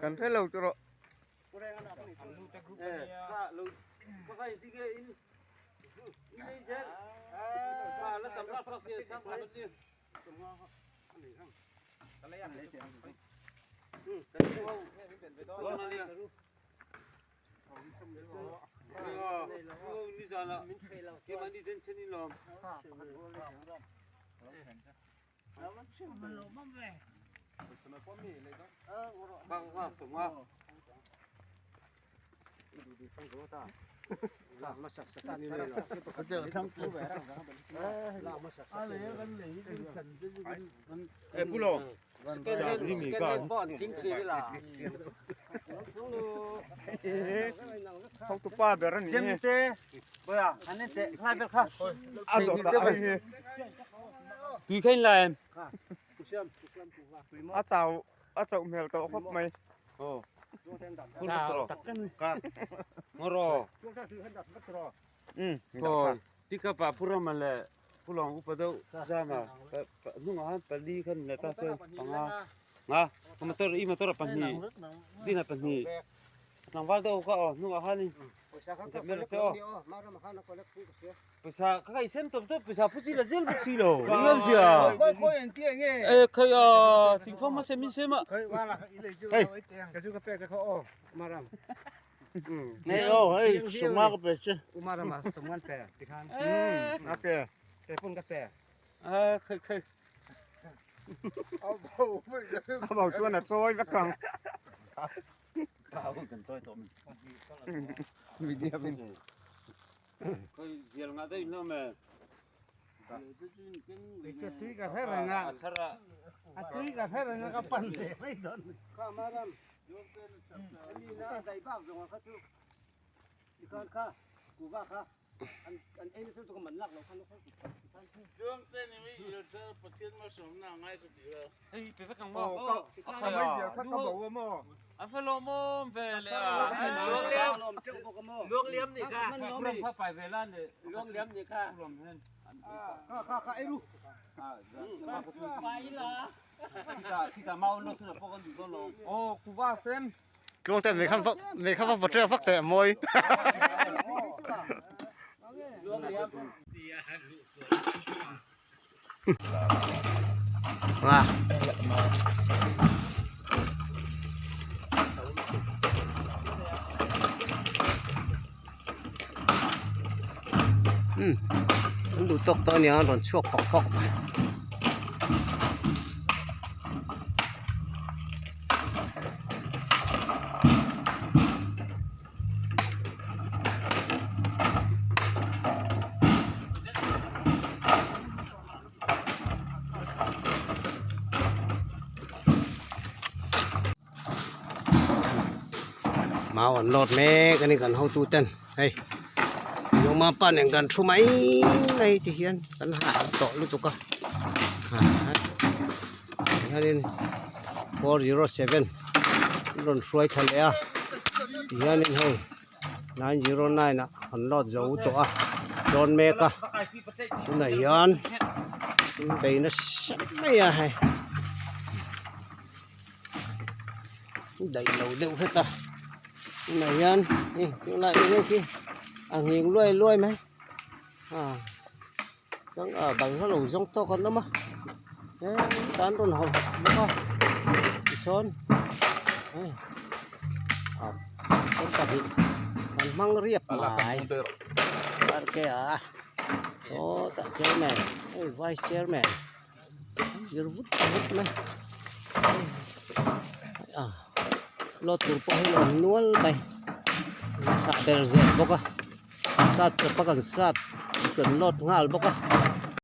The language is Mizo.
Kan hre lo chu rawh. Hotupa ber a ni e. A dawt ah a hi. Tui kha in la em? A chau a chauh hmel tawh khawp mai. Chau tak ka ni. Ngawraw. Khawi pickup ah Purama leh Pulawng upa deuh zama hnungah khan pali khan leh ta se panga nga ka motor i motor ah pahnih dina pahnih tlangval deuh kha aw hnungah khanin zep se aw pawisa ka kaih sem tawp tawp pawisa phu chi la zel bawk si lo eng em zia e khai a thingfang hmasa min sem a hei a khai khai A bo chuan a chawi vek ang. Khoi zial nga deuh hlawm e. Tui ka hre reng a. A thar a. A tui ka hre reng a ka pan ve mai dawn. Kha maram. Ani na dai bak zawng kha chu. Tikhan kha kuva kha an an ei nasa lutuk a man lak loh kha nasa lutuk. Chuang te ni mai ilo chu Pathian malsawmna a ngai ka ti lo. Hei pe vek ang maw? Aw ka ka mai zial kha ka bo a maw? A fa lawmawm ve le a. Luang liam ni kha. Puram kha pai ve la ni. Luang liam ni kha. Puram hian. Kha kha kha ei ru. Khita mau lo thuna pawh kan duh dawn lo. Aw kuva sen. Tluang te mei khan vak mei khan va vawt reng vak teh a mawi. An duh tawk tawh aniang an rawn chhuak phawk phawk mai. Mau an lawt mek a ni kan hotu ten hei Yoma pa nen kan thu mai mai ti hian kan hah tawh lutuk a hianin 407 an rawn hruai thla leh a tihianin hei 909 ah an load zo tawh a dawn mek a tunah hian bei nasa mai a hei daih lo deuh hret a tunah hian hei tunah eng khi a nghing luai luai mai ah chuan ah balhla lo zawng tawk an awm a he tan rawn hawlh bawk a tisawn hei ah sawn pahnih an hmang riap mai R K a sawtah chairman hei vice chairman zir vut vut mai ah load tur pawh hi a awm nual mai sah ber zel bawk a sat chawp a kan sat kan load nghal bawk a.